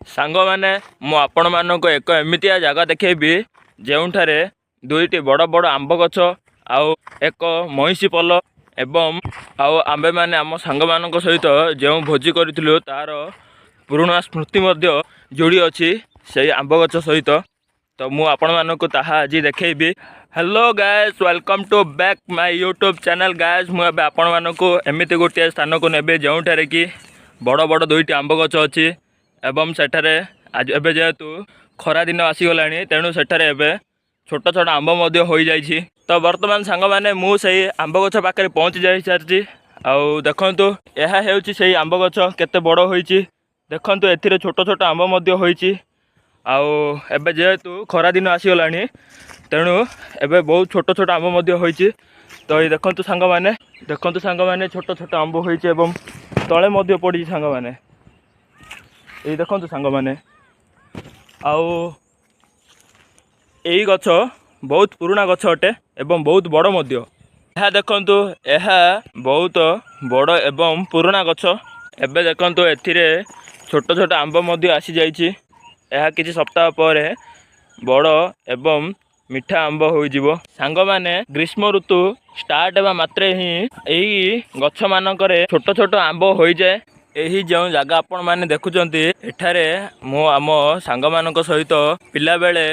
ସାଙ୍ଗମାନେ, ମୁଁ ଆପଣମାନଙ୍କୁ ଏକ ଏମିତିଆ ଜାଗା ଦେଖେଇବି ଯେଉଁଠାରେ ଦୁଇଟି ବଡ଼ ବଡ଼ ଆମ୍ବ ଗଛ ଆଉ ଏକ ମଇଁଷି ପଲ ଏବଂ ଆଉ ଆମ୍ଭେମାନେ ଆମ ସାଙ୍ଗମାନଙ୍କ ସହିତ ଯେଉଁ ଭୋଜି କରିଥିଲୁ ତାର ପୁରୁଣା ସ୍ମୃତି ମଧ୍ୟ ଯୋଡ଼ି ଅଛି ସେଇ ଆମ୍ବ ଗଛ ସହିତ। ତ ମୁଁ ଆପଣମାନଙ୍କୁ ତାହା ଆଜି ଦେଖେଇବି। Hello guys, welcome to back my YouTube channel. Guys, ମୁଁ ଏବେ ଆପଣମାନଙ୍କୁ ଏମିତି ଗୋଟିଏ ସ୍ଥାନକୁ ନେବି ଯେଉଁଠାରେ କି ବଡ଼ ବଡ଼ ଦୁଇଟି ଆମ୍ବ ଗଛ ଅଛି ଏବଂ ସେଠାରେ ଆଜି ଏବେ ଯେହେତୁ ଖରା ଦିନ ଆସିଗଲାଣି, ତେଣୁ ସେଠାରେ ଏବେ ଛୋଟ ଛୋଟ ଆମ୍ବ ମଧ୍ୟ ହୋଇଯାଇଛି। ତ ବର୍ତ୍ତମାନ ସାଙ୍ଗମାନେ, ମୁଁ ସେଇ ଆମ୍ବ ଗଛ ପାଖରେ ପହଞ୍ଚି ଯାଇସାରିଛି। ଆଉ ଦେଖନ୍ତୁ, ଏହା ହେଉଛି ସେଇ ଆମ୍ବ ଗଛ, କେତେ ବଡ଼ ହୋଇଛି ଦେଖନ୍ତୁ। ଏଥିରେ ଛୋଟ ଛୋଟ ଆମ୍ବ ମଧ୍ୟ ହୋଇଛି। ଆଉ ଏବେ ଯେହେତୁ ଖରା ଦିନ ଆସିଗଲାଣି, ତେଣୁ ଏବେ ବହୁତ ଛୋଟ ଛୋଟ ଆମ୍ବ ମଧ୍ୟ ହୋଇଛି। ତ ଏଇ ଦେଖନ୍ତୁ ସାଙ୍ଗମାନେ, ଦେଖନ୍ତୁ ସାଙ୍ଗମାନେ, ଛୋଟ ଛୋଟ ଆମ୍ବ ହୋଇଛି ଏବଂ ତଳେ ମଧ୍ୟ ପଡ଼ିଛି ସାଙ୍ଗମାନେ। ଏଇ ଦେଖନ୍ତୁ ସାଙ୍ଗମାନେ। ଆଉ ଏଇ ଗଛ ବହୁତ ପୁରୁଣା ଗଛ ଅଟେ ଏବଂ ବହୁତ ବଡ଼ ମଧ୍ୟ। ଏହା ଦେଖନ୍ତୁ, ଏହା ବହୁତ ବଡ଼ ଏବଂ ପୁରୁଣା ଗଛ। ଏବେ ଦେଖନ୍ତୁ, ଏଥିରେ ଛୋଟ ଛୋଟ ଆମ୍ବ ମଧ୍ୟ ଆସିଯାଇଛି। ଏହା କିଛି ସପ୍ତାହ ପରେ ବଡ଼ ଏବଂ ମିଠା ଆମ୍ବ ହୋଇଯିବ। ସାଙ୍ଗମାନେ, ଗ୍ରୀଷ୍ମ ଋତୁ ଷ୍ଟାର୍ଟ ହେବା ମାତ୍ରେ ହିଁ ଏଇ ଗଛମାନଙ୍କରେ ଛୋଟ ଛୋଟ ଆମ୍ବ ହୋଇଯାଏ। ଏହି ଯେଉଁ ଜାଗା ଆପଣମାନେ ଦେଖୁଛନ୍ତି, ଏଠାରେ ମୁଁ ଆମ ସାଙ୍ଗମାନଙ୍କ ସହିତ ପିଲାବେଳେ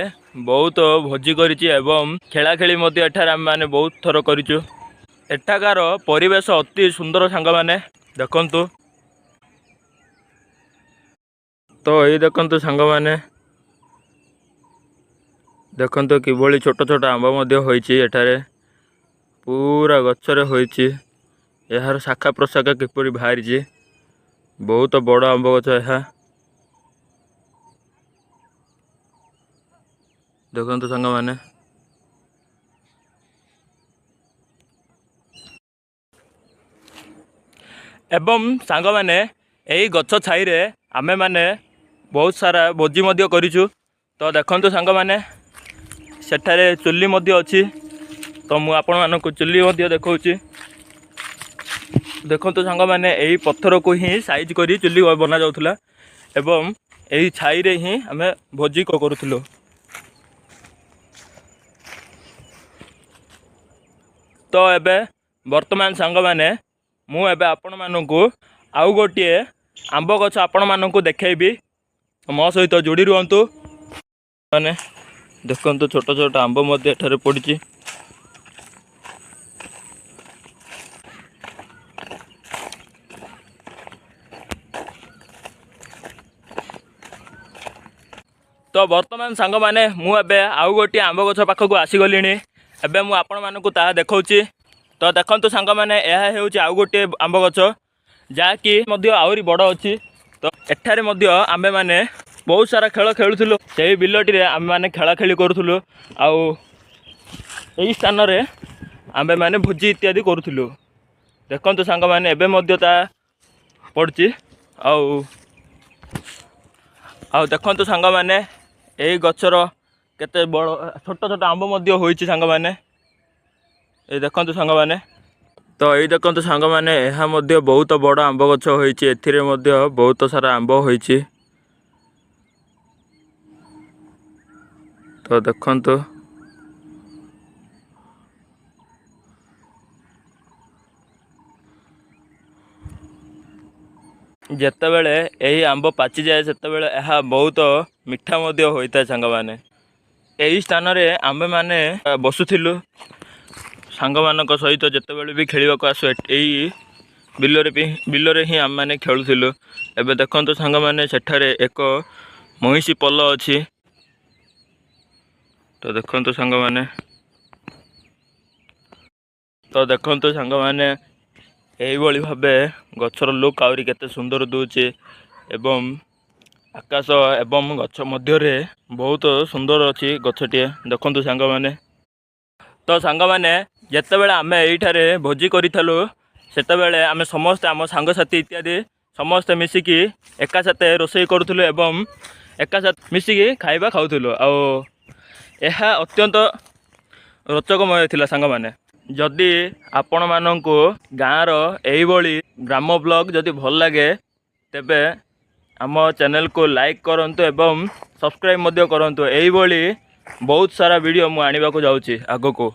ବହୁତ ଭୋଜି କରିଛି ଏବଂ ଖେଳା ଖେଳି ମଧ୍ୟ ଏଠାରେ ଆମେମାନେ ବହୁତ ଥର କରିଛୁ। ଏଠାକାର ପରିବେଶ ଅତି ସୁନ୍ଦର ସାଙ୍ଗମାନେ, ଦେଖନ୍ତୁ। ତ ଏଇ ଦେଖନ୍ତୁ ସାଙ୍ଗମାନେ, ଦେଖନ୍ତୁ କିଭଳି ଛୋଟ ଛୋଟ ଆମ୍ବ ମଧ୍ୟ ହୋଇଛି ଏଠାରେ, ପୁରା ଗଛରେ ହୋଇଛି। ଏହାର ଶାଖା ପ୍ରଶାଖା କିପରି ବାହାରିଛି। ବହୁତ ବଡ଼ ଆମ୍ବ ଗଛ ଏହା। ଦେଖନ୍ତୁ ସାଙ୍ଗମାନେ। ଏବଂ ସାଙ୍ଗମାନେ, ଏଇ ଗଛ ଛାଇରେ ଆମେମାନେ ବହୁତ ସାରା ଭୋଜି ମଧ୍ୟ କରିଛୁ। ତ ଦେଖନ୍ତୁ ସାଙ୍ଗମାନେ, ସେଠାରେ ଚୁଲି ମଧ୍ୟ ଅଛି। ତ ମୁଁ ଆପଣମାନଙ୍କୁ ଚୁଲି ମଧ୍ୟ ଦେଖାଉଛି। ଦେଖନ୍ତୁ ସାଙ୍ଗମାନେ, ଏଇ ପଥରକୁ ହିଁ ସାଇଜ୍ କରି ଚୁଲି ବନାଯାଉଥିଲା ଏବଂ ଏଇ ଛାଇରେ ହିଁ ଆମେ ଭୋଜି କରୁଥିଲୁ। ତ ଏବେ ବର୍ତ୍ତମାନ ସାଙ୍ଗମାନେ, ମୁଁ ଏବେ ଆପଣମାନଙ୍କୁ ଆଉ ଗୋଟିଏ ଆମ୍ବ ଗଛ ଆପଣମାନଙ୍କୁ ଦେଖେଇବି। ମୋ ସହିତ ଯୋଡ଼ି ରୁହନ୍ତୁ। ମାନେ ଦେଖନ୍ତୁ, ଛୋଟ ଛୋଟ ଆମ୍ବ ମଧ୍ୟ ଏଠାରେ ପଡ଼ିଛି। ତ ବର୍ତ୍ତମାନ ସାଙ୍ଗମାନେ, ମୁଁ ଏବେ ଆଉ ଗୋଟିଏ ଆମ୍ବ ଗଛ ପାଖକୁ ଆସିଗଲିଣି। ଏବେ ମୁଁ ଆପଣମାନଙ୍କୁ ତାହା ଦେଖାଉଛି। ତ ଦେଖନ୍ତୁ ସାଙ୍ଗମାନେ, ଏହା ହେଉଛି ଆଉ ଗୋଟିଏ ଆମ୍ବ ଗଛ ଯାହାକି ମଧ୍ୟ ଆହୁରି ବଡ଼ ଅଛି। ତ ଏଠାରେ ମଧ୍ୟ ଆମ୍ଭେମାନେ ବହୁତ ସାରା ଖେଳ ଖେଳୁଥିଲୁ। ସେହି ବିଲଟିରେ ଆମେମାନେ ଖେଳା ଖେଳି କରୁଥିଲୁ ଆଉ ଏହି ସ୍ଥାନରେ ଆମ୍ଭେମାନେ ଭୋଜି ଇତ୍ୟାଦି କରୁଥିଲୁ। ଦେଖନ୍ତୁ ସାଙ୍ଗମାନେ, ଏବେ ମଧ୍ୟ ତା ପଡ଼ିଛି। ଆଉ ଦେଖନ୍ତୁ ସାଙ୍ଗମାନେ, ଏଇ ଗଛର କେତେ ବଡ଼ ଛୋଟ ଛୋଟ ଆମ୍ବ ମଧ୍ୟ ହୋଇଛି ସାଙ୍ଗମାନେ। ଏଇ ଦେଖନ୍ତୁ ସାଙ୍ଗମାନେ। ତ ଏଇ ଦେଖନ୍ତୁ ସାଙ୍ଗମାନେ, ଏହା ମଧ୍ୟ ବହୁତ ବଡ଼ ଆମ୍ବ ଗଛ ହୋଇଛି। ଏଥିରେ ମଧ୍ୟ ବହୁତ ସାରା ଆମ୍ବ ହୋଇଛି। ତ ଦେଖନ୍ତୁ, ଯେତେବେଳେ ଏହି ଆମ୍ବ ପାଚିଯାଏ ସେତେବେଳେ ଏହା ବହୁତ ମିଠା ମଧ୍ୟ ହୋଇଥାଏ ସାଙ୍ଗମାନେ। ଏହି ସ୍ଥାନରେ ଆମ୍ଭେମାନେ ବସୁଥିଲୁ ସାଙ୍ଗମାନଙ୍କ ସହିତ। ଯେତେବେଳେ ବି ଖେଳିବାକୁ ଆସୁ, ଏଇ ବିଲରେ ବି ବିଲରେ ହିଁ ଆମେମାନେ ଖେଳୁଥିଲୁ। ଏବେ ଦେଖନ୍ତୁ ସାଙ୍ଗମାନେ, ସେଠାରେ ଏକ ମଇଁଷି ପଲ ଅଛି। ତ ଦେଖନ୍ତୁ ସାଙ୍ଗମାନେ, ତ ଦେଖନ୍ତୁ ସାଙ୍ଗମାନେ, ଏଇଭଳି ଭାବେ ଗଛର ଲୁକ୍ ଆହୁରି କେତେ ସୁନ୍ଦର ଦେଉଛି ଏବଂ ଆକାଶ ଏବଂ ଗଛ ମଧ୍ୟରେ ବହୁତ ସୁନ୍ଦର ଅଛି ଗଛଟିଏ। ଦେଖନ୍ତୁ ସାଙ୍ଗମାନେ। ତ ସାଙ୍ଗମାନେ, ଯେତେବେଳେ ଆମେ ଏଇଠାରେ ଭୋଜି କରିଥିଲୁ, ସେତେବେଳେ ଆମେ ସମସ୍ତେ ଆମ ସାଙ୍ଗସାଥି ଇତ୍ୟାଦି ସମସ୍ତେ ମିଶିକି ଏକା ସାଥେ ରୋଷେଇ କରୁଥିଲୁ ଏବଂ ଏକା ସାଥେ ମିଶିକି ଖାଇବା ଖାଉଥିଲୁ, ଆଉ ଏହା ଅତ୍ୟନ୍ତ ରୋଚକମୟ ଥିଲା ସାଙ୍ଗମାନେ। ଯଦି ଆପଣମାନଙ୍କୁ ଗାଁର ଏଇଭଳି ଗ୍ରାମ ବ୍ଲଗ୍ ଯଦି ଭଲ ଲାଗେ, ତେବେ ଆମ ଚ୍ୟାନେଲକୁ ଲାଇକ୍ କରନ୍ତୁ ଏବଂ ସବସ୍କ୍ରାଇବ୍ ମଧ୍ୟ କରନ୍ତୁ। ଏଇଭଳି ବହୁତ ସାରା ଭିଡ଼ିଓ ମୁଁ ଆଣିବାକୁ ଯାଉଛି ଆଗକୁ।